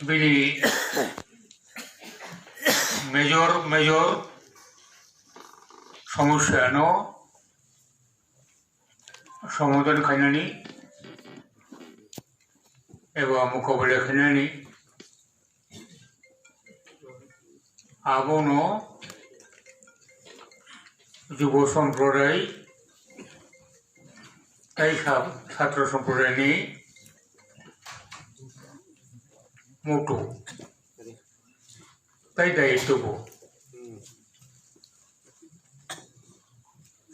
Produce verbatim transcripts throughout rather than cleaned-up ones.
Bini major major somosyano somadhan khainani eba mukabala khainani abono jubo somproday tei sa-, satro somprodaini mutu tei daitwbo.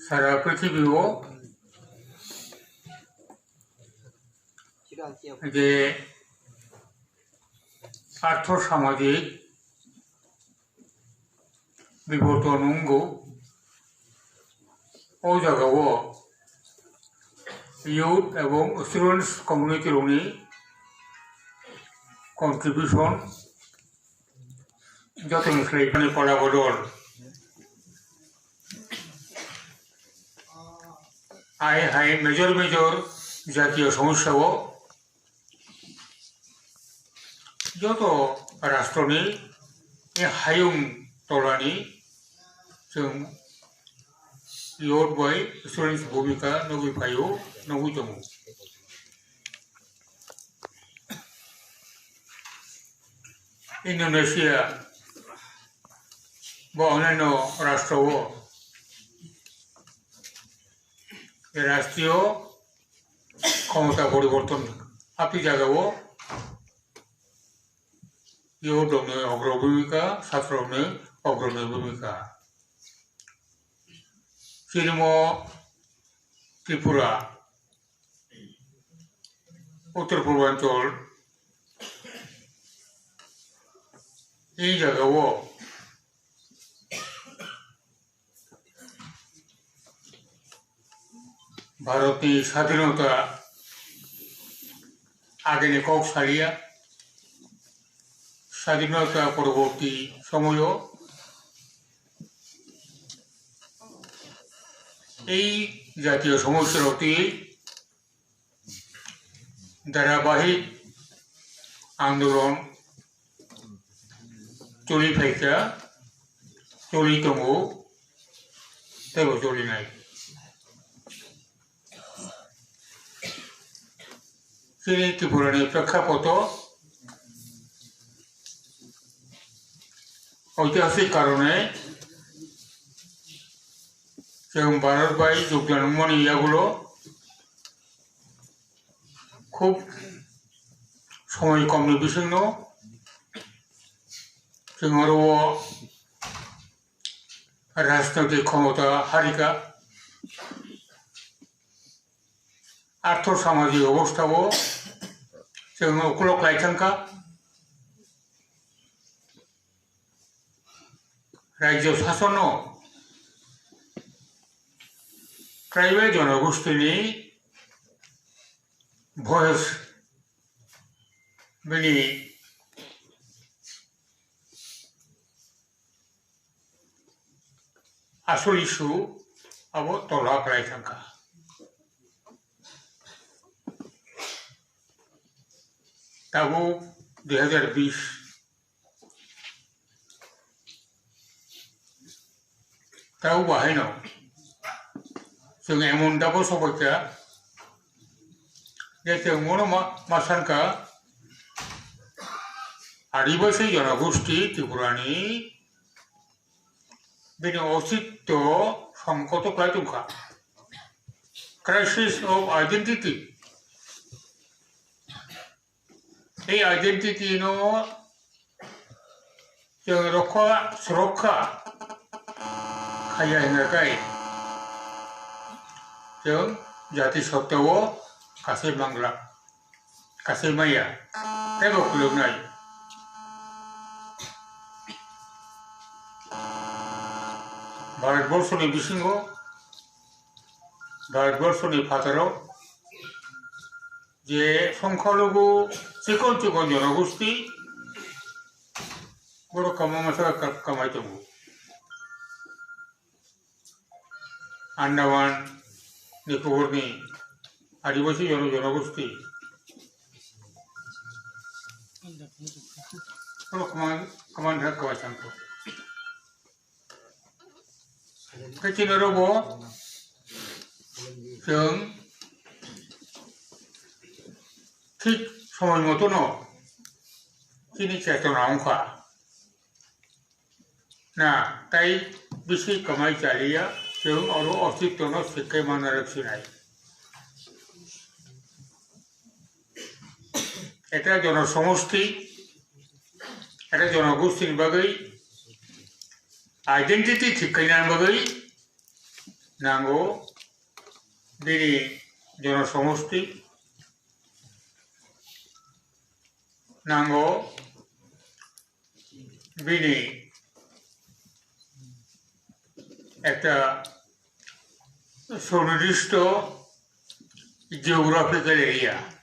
Sara prithibi o je artho samajik biborton wngo, o jagao youth ebong students community rokni contribution jotoni khlai phano kola bodol. Hai hai major major jatiyo somosyao joto rashtroni e hayung tolani chwng youth bai students bhumika nugwi phaio, nugwi tongo. Indonesia bo onyaino rashtrao rashtriyo khomota poriborton hapni jagao youth rokni ogro bhumika, satro rokni ogroni bhumika. Chini mo Tripura, Uttor Purbanchal, ei jagao Bharatni sadhinota ageni kok saliya, sadhinota poroborti somoyo ei jatiyo somosyarokni dharabahik andolon choli phaikha, choli tongo, teibo cholinai. Chini Tripurani prekkhapoto oitihasik karone chwng Bharat bai jogdan wngmani yagulo khub somoi komni bisingno chwng oro o rajnoitik khomota harika, artho samajik obostha o chwng ukolok lai thangkha. Rajyo sasono tribal jonogostini voice bini asol issue abo tolha khlai thangkha. Tabuk dui hazar bish Tei o bahaino chwng emon dabo sobaikha je chwng bono ma, ma sankha Adibasi Jonogosti Tripurani bini ositto songkoto khlai tongkha, crisis of identity. Ei identity no chwng rokha, srokha khaiya hwnga khe chwng jati sotta o kasai mangla, kasai maya, teibo khuluknai. Bharatborsoni bisingo, Bharatborsoni phataro je songkhologo chikon chikon jonogosti borok kama masa ka-, kamai tongo. Andaman Nicobar ni Adibasi jono-, jonogosti Oro kwma, kwma wngkha kwbai changkuk. Khe chini oro bo chwng thik somoi motono chini chetona wngkha. Na, tai bisi kwmai chaliya, chwng oro ostitwno swikhe manna rwk sinai. Eta jonosomosti, eta jonogostini bagwi identity thik khaina bagwi nango bini jonosomosti, nango bini ekta sunidishto geographical area.